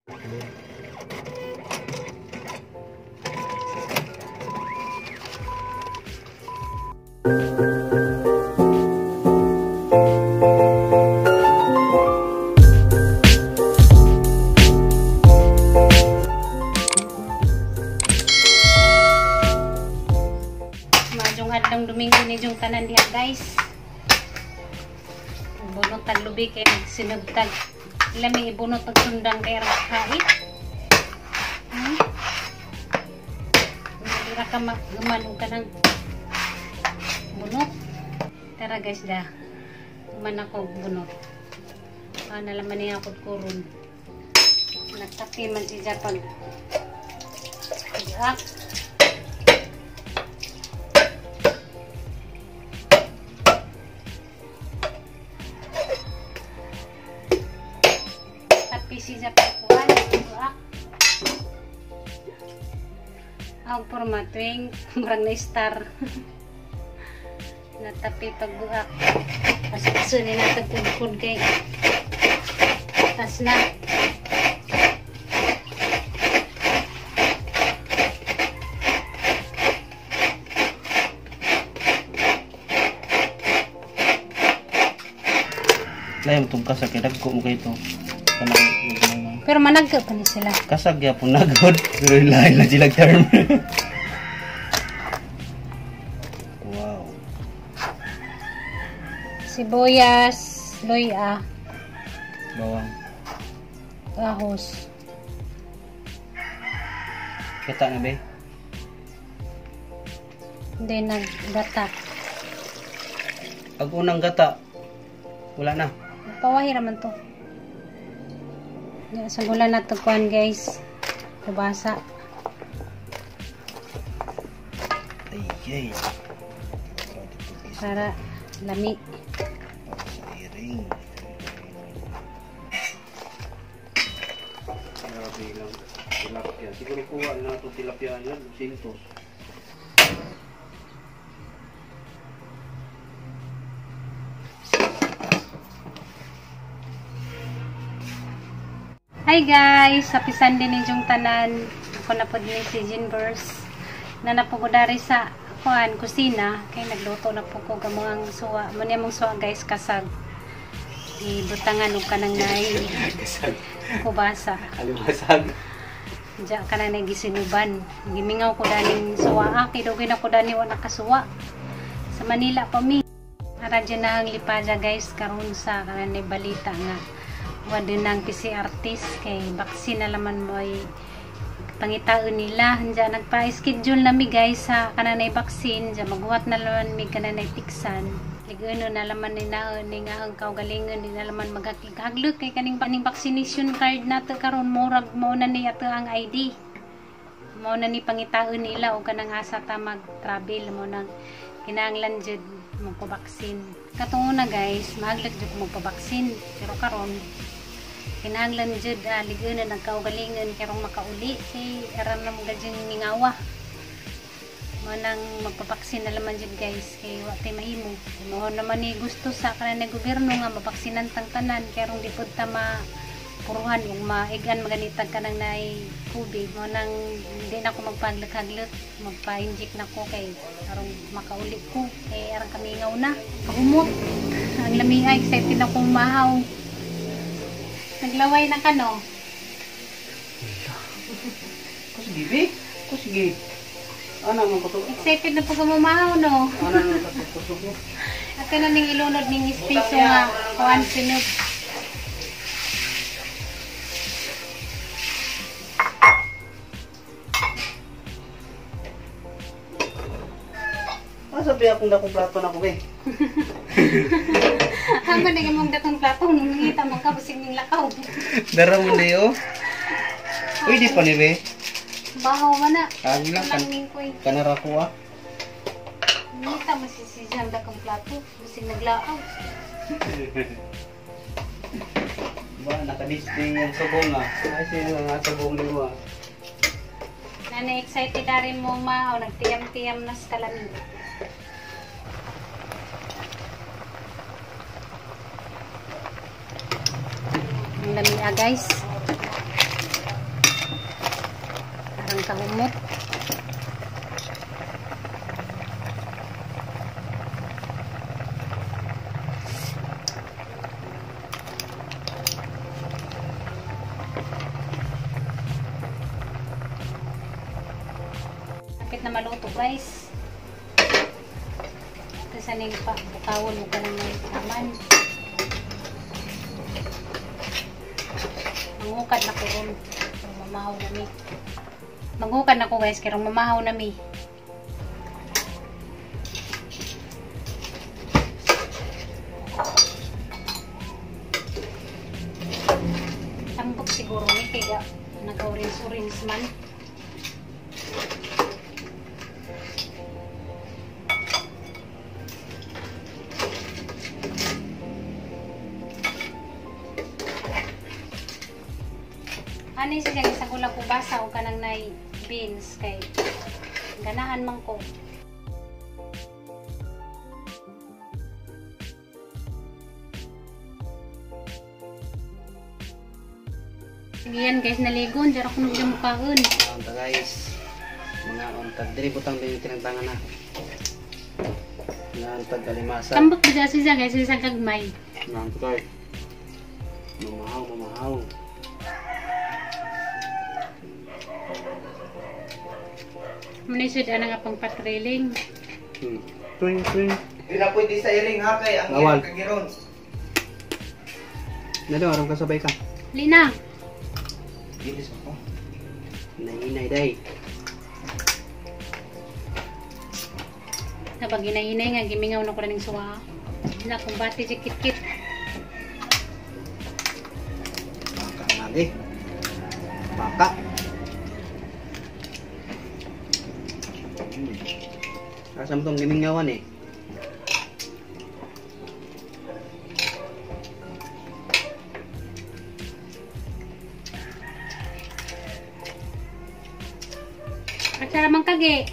Majong adlong Domingo ni jong tanan diha, guys. Bunot tag lubi kay nagsinugtag. Lami ibunot og sundang kay ra hait. Dira ka maguman og kanang bunot. Tara guys da. Human ako og bunot. Ana laman niya akod kuron. Nagtapi man siya pag pag siya pagkuhan, buak. Ang porma tuwing murag na star. Natapi pagbuak. Kasi ni natagkudkod kay tas na. Layong tungkas sa kay dagko mo kay ito. Pero managka pa ni sila. Kasag gyapon nagod. Pero lain na sila term. Wow. Sibuyas, luya, bawang, ahos. Kita na be? Hindi naggata. Pag unang gata, wala na. Pawahi raman to. Sa gula na ito kuhan guys. Kubasa. Ay, ay. Para lami. Para sa iring. Grabe lang. Tilapia. Siguro kuha na ito tilapia na. 200. Hi guys! Happy Sunday ninyong tanan. Ako na po din si Jinbers. Na napugudari sa kuan kusina kay nagluto na po ko gamang suwa. Mo niya mong suwa guys kasag. Ibutangan og kanang nay kasag. Kubasa. Alimasag. Diya ka na gisinuban. Gimingaw ko daning suwa. Kay dugay na ko dani wa nakasuwa. Sa Manila pa mi. Ara dyan na ang lipada guys karon sa kanang balita nga wa din ang PCR test kay vaccine na laman mo ay pangitaon nila. Diyan nagpa-schedule na mi guys sa kananay vaccine. Diyan maghuwat na laman mi kananay tiksan. Liguno na laman ni naon ni nga ang kaugalingon ni na laman maghaglok kay kaning paning vaccination card nato karon murag mao na ni ato ang ID. Mao na ni pangitaon nila og kanang asa ta mag-travel mo nang kinahanglan jud magpa-vaccine. Katong una guys, mahaglok jud magpa-vaccine pero karon kinahanglan jud ligon na nagkaugalingon karong makauli kay aram na mga jud mingawa. Mo nang magpabaksin na laman jud guys kay wa tay mahimo. Mao naman ni gusto sa kanan ng gobyerno nga mabaksinan tang tanan karong di pud ta mapuruhan ug maigan maganitag kanang naay COVID. Mo nang di na ko magpaglaghaglet, magpa-inject na ko kay arong makauli ko kay arang kamingaw na. Kahumot ang lami ay excited na kong mahaw. Naglaway na ka, no? Kusigi, be? Kusigi. Ano naman ko to? Excited na po ka mamahaw, no? Ano naman ko to? At na ning ilunod ning ispiso nga kuan sinod. Ah, sabi akong dakong plato na ko, be. Hanggang na mong dakong plato, nung nangita mo ka, basig ning lakaw. Dara mo na yun. Uy, di pa ni, be. Bahaw man na. Kagi lang. Kanara ko, ah. Nangita mo si Sijang dakong plato, basig naglaaw. Ba, naka-display yung sabong, ah. Ay, siya nga sabong ni mo, ah. Nana, excited na rin mo, ma. O, nagtiyam-tiyam na sa kalamig. Ang lami, ah, guys. kahumot. Kapit na maluto guys. Kasi ning pa bukawon mo ka ng taman. Mangukad na ko ron. Mamahaw na mi. Mangukad na ko guys, kaya mamahaw na mi. Tambok siguro ni kaya nag-orange-orange man. Ano siya sa gula ko basa o kanang nay beans kay ganahan man ko. Sige yan guys, naligon dira ko nung mukaon. Unta guys. Mga unta diri butang din tinagtangan na. Mga untag kalimasa. Tambok gid siya guys sa gagmay. Mga unta. Mamahaw, mamahaw. Munisod ana nga pang patriling. Twing twing. Di na pwede sa iring ha kay ang Bawal. kagiron. Nalo aron kasabay ka. Lina. Gilis ako. Nahinay day. Nabag hinay-hinay nga gimingaw na ko ning suwa. Na kumbati si kitkit. Baka nagi. Baka. Asa mo tong gimingawan eh. Atsara man kage.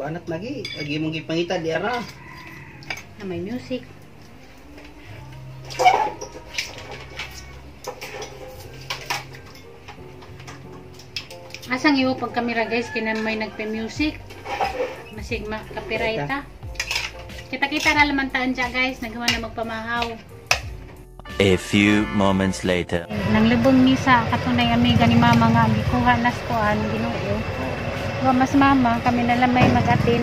Banat lagi, lagi mong gipangita di ara. Na may music. Asang iwo pag kamera guys kina may nagpe-music. Masig ma copyright ta. Kita-kita ra laman taan dya guys, nagawa na magpamahaw. A few moments later. Nanglubong misa katunay amiga ni mama nga gikuha nas kuan Ginoo. Wa mas mama kami na lamay mag-atin.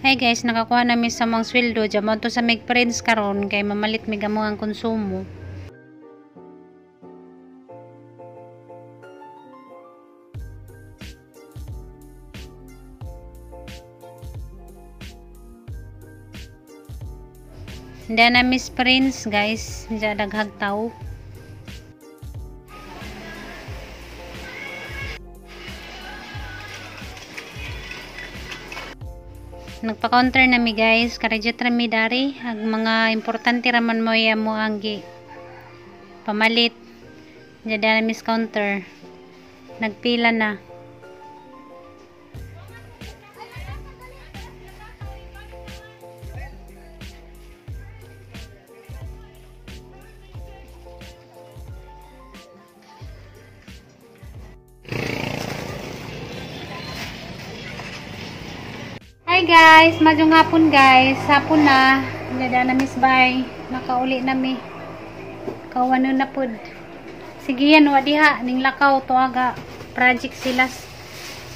Hey guys, nakakuha namin sa mga sweldo dyan mo to sa Meg Friends karon kay mamalit mig amo ang konsumo. Hindi na Miss Prince guys, hindi daghag tao. Nagpa-counter na mi guys, karejet ra mi dari, ag mga importante ra man mo ya mo ang gi pamalit. Diyan na miss counter. Nagpila na. Hi guys, maayong hapon guys. Hapon na. Dada na miss bye. Nakauli na mi. Kawano na pud. Sige yan, wa diha ning lakaw tuaga project sila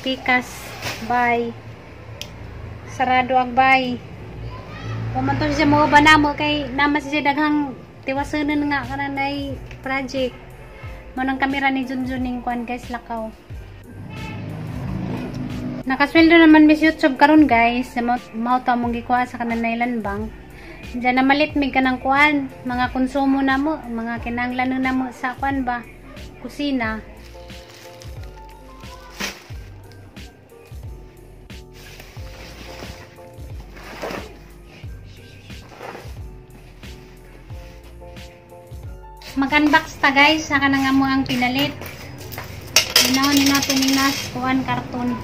pikas. Bye. Sarado ang bye. Wa man to siya mo ba namo kay nama siya daghang tiwasanon nga kananay project. Mo nang kamera ni Junjun ning kuan guys lakaw. Nakasweldo naman miss YouTube karon guys. Mao ta mong gikuha sa kananay Land Bank. Diyan na malit mig kanang kuan, mga konsumo namo, mga kinahanglan namo sa kuan ba, kusina. Mag-unbox ta guys sa kanang amo ang pinalit. Inahon ni nato ni nas kuan karton.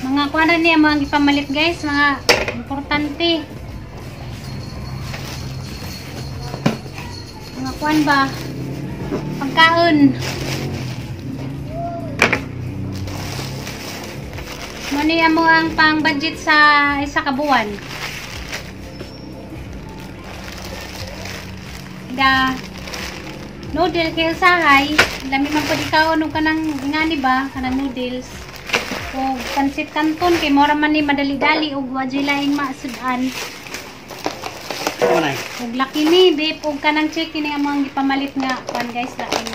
Mga kuan ra niya mga gipamalit guys, mga importante. Mga kuan ba? Pagkaon. Mo ni amo ang pang budget sa isa ka buwan. Da noodle kay usahay, dami man pud ikaon og kanang ngani ba, kanang noodles. O pansit canton kay mora man ni madali-dali og wa jud laing maasud-an. Og laki ni beef og kanang chicken ni among gipamalit nga kuan guys, laki ni.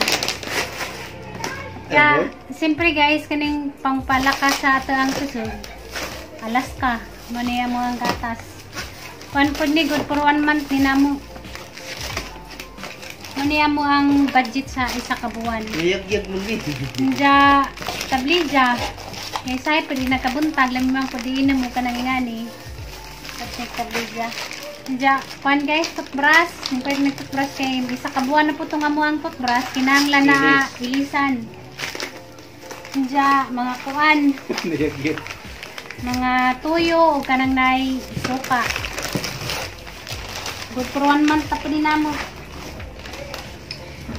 Kaya siyempre guys kaning pangpalakas sa ato ang kusog. Alaska mo ni among gatas. Kuan pud ni good for 1 month ni namo. Mo ni amo ang budget sa isa ka buwan. Yagyag mo ni. Nja tablija. Kay say pwede nakabuntag lami man pwede inom mo kanang ingani. Check tablija. Nja kuan guys toothbrush, kung pwede may toothbrush kay isa ka buwan na po tong amo ang toothbrush kinahanglan na ilisan. Nja mga kuan. Mga tuyo o kanang nay suka. Good for 1 month ta pud ni namo.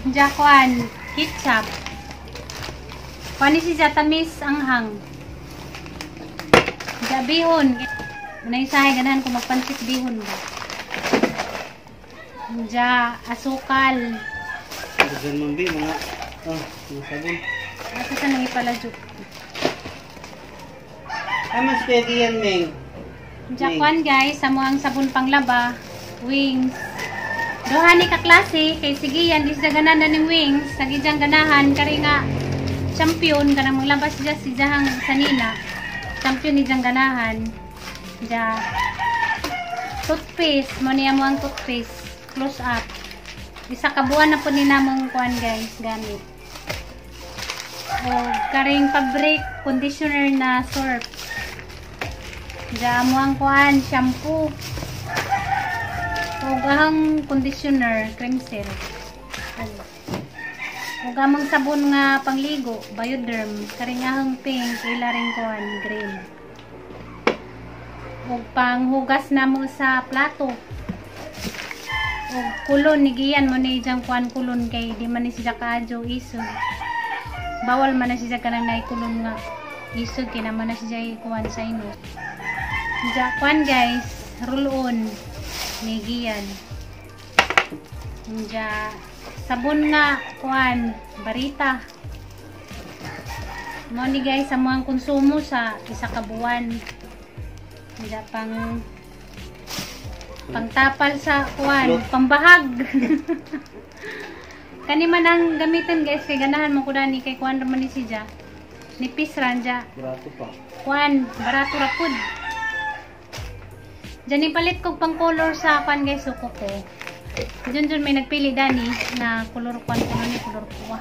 Nja kuan ketchup. Kuan ni si tamis anghang. Nja bihon. Unay sahay ganahan ko magpansit bihon ba. Nja asukal. Daghan man bi mga mga sabon. Asa sa nang ipaladyo. Ay mas pwede yan meng. Nja kuan guys, amo ang sabon panglaba, wings. Duha ni ka klase kay sige yan di siya ganahan na ning wings, sagi diyang ganahan kari nga champion kanang maglabas siya si diyang sanina. Champion ni diyang ganahan. Diya toothpaste, mo niya mo ang toothpaste close up. Isa ka buwan na po ni namong kuan guys gamit. O karing fabric conditioner na soap. Diya mo ang kuan shampoo. O ang conditioner cream silk. O gamang sabon nga pangligo Bioderm karing ahang pink ila ring kuan green. Og panghugas namo sa plato. Og kulon ni giyan mo ni diyang kuan kulon kay di man ni siya kaadyo isog. Bawal man na siya kanang naikulon nga isog kay naman na siya kuan sa ino. Diya kuan guys, roll on ni giyan. Diya sabon nga kuan barita. Mo ni guys ang mga konsumo sa isa ka buwan. Diya pang pangtapal sa kuan, pambahag. Kani man ang gamitin guys kay ganahan mo ko dani kay kuan ra man ni siya. Nipis ra dya. Barato pa. Kuan, barato ra pud. Diyan ipalit kog pang color sa kuan guys suko ko. Diyan may nagpili dani na color kuan kuno ni color kuha.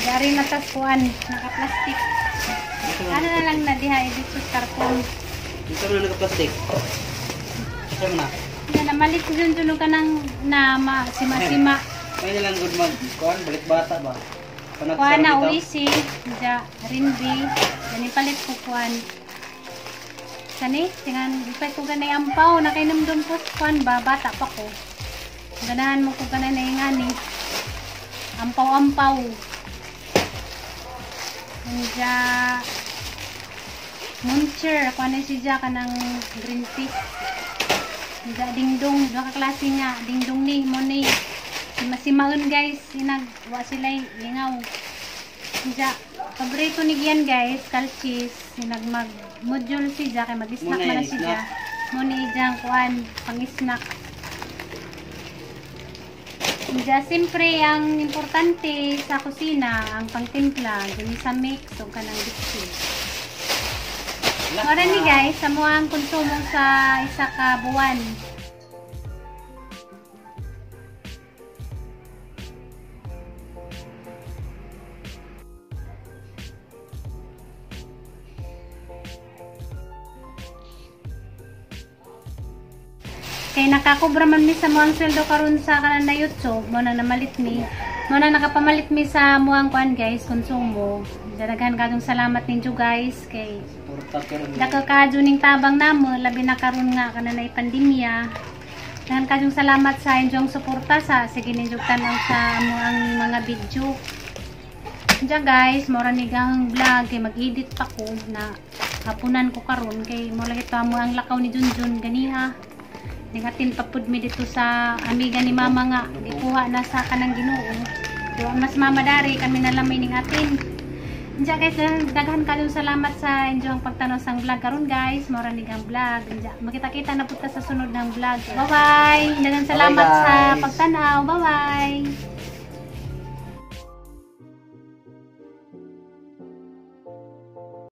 Dari natas kuan, naka-plastic. Ano na lang na diha edit sa karton. Ito na naka-plastic. Ito na. Yan na malit dun dun ka nang na sima-sima. May na lang good mag kuan balik bata ba. Kuan na uisi, ja rinbi. Yan ipalit ko kuan. Kani tingan ipay ko ganay ampaw nakainom dun po kuan ba bata pa ko. Ganahan mo ko ganay na ingani. Ampaw-ampaw. Anja Muncher, ako na siya kanang green tea. Anja dingdong, duha ka klase nga dingdong ni mo ni. Masimaon guys, inag wa sila lingaw. Anja paborito ni Gian guys, kalchis, inag mag module siya kay mag-snack man na siya. Mo ni ijang kuan, pang-snack. Anja siyempre ang importante sa kusina ang pangtimpla, ginisa mix o kanang biscuit. Mara ni guys, sa ang konsumo sa isa ka buwan. Kay nakakobra man mi sa muang sweldo karon sa kanan na YouTube, mo na namalit mi. Mo na nakapamalit mi sa muang kuan guys, konsumo. Daghan kayong salamat ninyo guys kay dako kadyo ning tabang namo labi na karon nga kana nay pandemya. Daghan kayong salamat sa inyong suporta sa sige ninyo tan-aw sa amuang mga video. Diya guys, mora ni gang vlog kay mag-edit pa ko na hapunan ko karon kay mo lagi to amo ang lakaw ni Junjun ganiha. Ningatin pa pud mi dito sa amiga ni mama nga gikuha na sa kanang Ginoo. Do mas mama dari kami na lamay ning atin. Diya guys, daghan kayong salamat sa inyong pagtanaw sang vlog karon guys. Mora ni gang vlog. Diya, makita-kita na pud ta sa sunod ng vlog. Bye bye. Daghang salamat sa pagtanaw. Bye bye.